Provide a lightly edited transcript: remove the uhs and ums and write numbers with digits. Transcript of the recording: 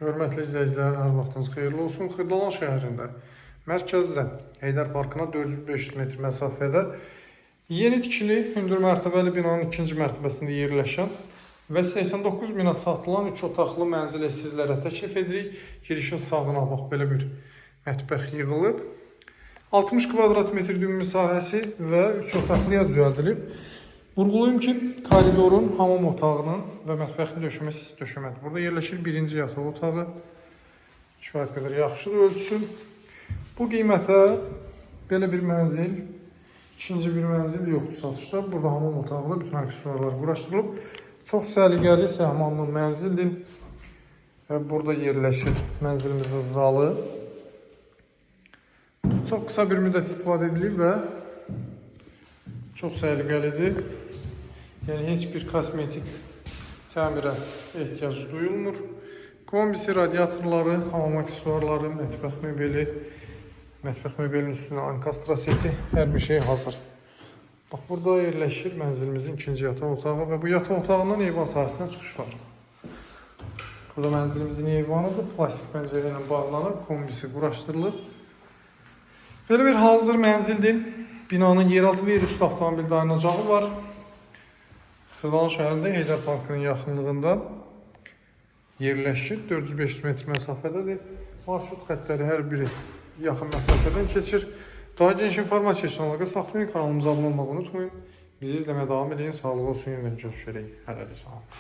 Hörmətli izləyicilər, hər vaxtınız xeyirli olsun. Xırdalan şəhərində, mərkəzdə, Heydər Parkına 400-500 metr məsafədə yeni tikili hündür mərtəbəli binanın ikinci mərtəbəsində yerləşən və 89 minə satılan 3 otaqlı mənzili sizlərə təklif edirik. Girişin sağına bax belə bir mətbəx yığılıb. 60 kvadrat metr ümumi sahəsi və 3 otaqlıya düzəldilib. Vurğulayım ki, koridorun, hamam otağının və mətbəxin döşəməsi döşəmədir. Burada yerləşir birinci yataq otağı. Kifayət qədər yaxşıdır ölçüsü. Bu qiymətə belə bir mənzil, ikinci bir mənzil yoxdur satışda. Burada hamam otağında bütün aksesuarlar quraşdırılıb. Çox səliqəli, səhmanlı mənzildir. Və burada yerləşir mənzilimizin zalı. Çox qısa bir müddət istifadə edilib və çox səliqəlidir. Yəni heç bir kosmetik təmirə ehtiyac duyulmur. Kombisi, radiatorları, hamam aksesuarları, mətbəx mebeli, mətbəx mebelinin üstünə ankastra seti, hər bir şey hazır. Bax burada yerləşir mənzilimizin ikinci yataq otağı və bu yataq otağından eyvan sahəsinə çıxış var. Burada mənzilimizin eyvanıdır. Plastik pəncərə ilə bağlanıb, kombisi quraşdırılıb. Belə bir hazır mənzildir. Binanın yeraltı və yerüstü avtomobil dayanacağı var. Xırdalan şəhərində Heydər Parkının yaxınlığında yerləşir. 400-500 metr məsafədədir. Marşrut xəttləri hər biri yaxın məsafədən keçir. Daha geniş informasiya üçün əlaqə saxlayın. Kanalımıza abunə olmağı unutmayın. Bizi izləməyə davam edin. Sağlıq olsun. Yenə görüşərək. Hələlik sağ olun.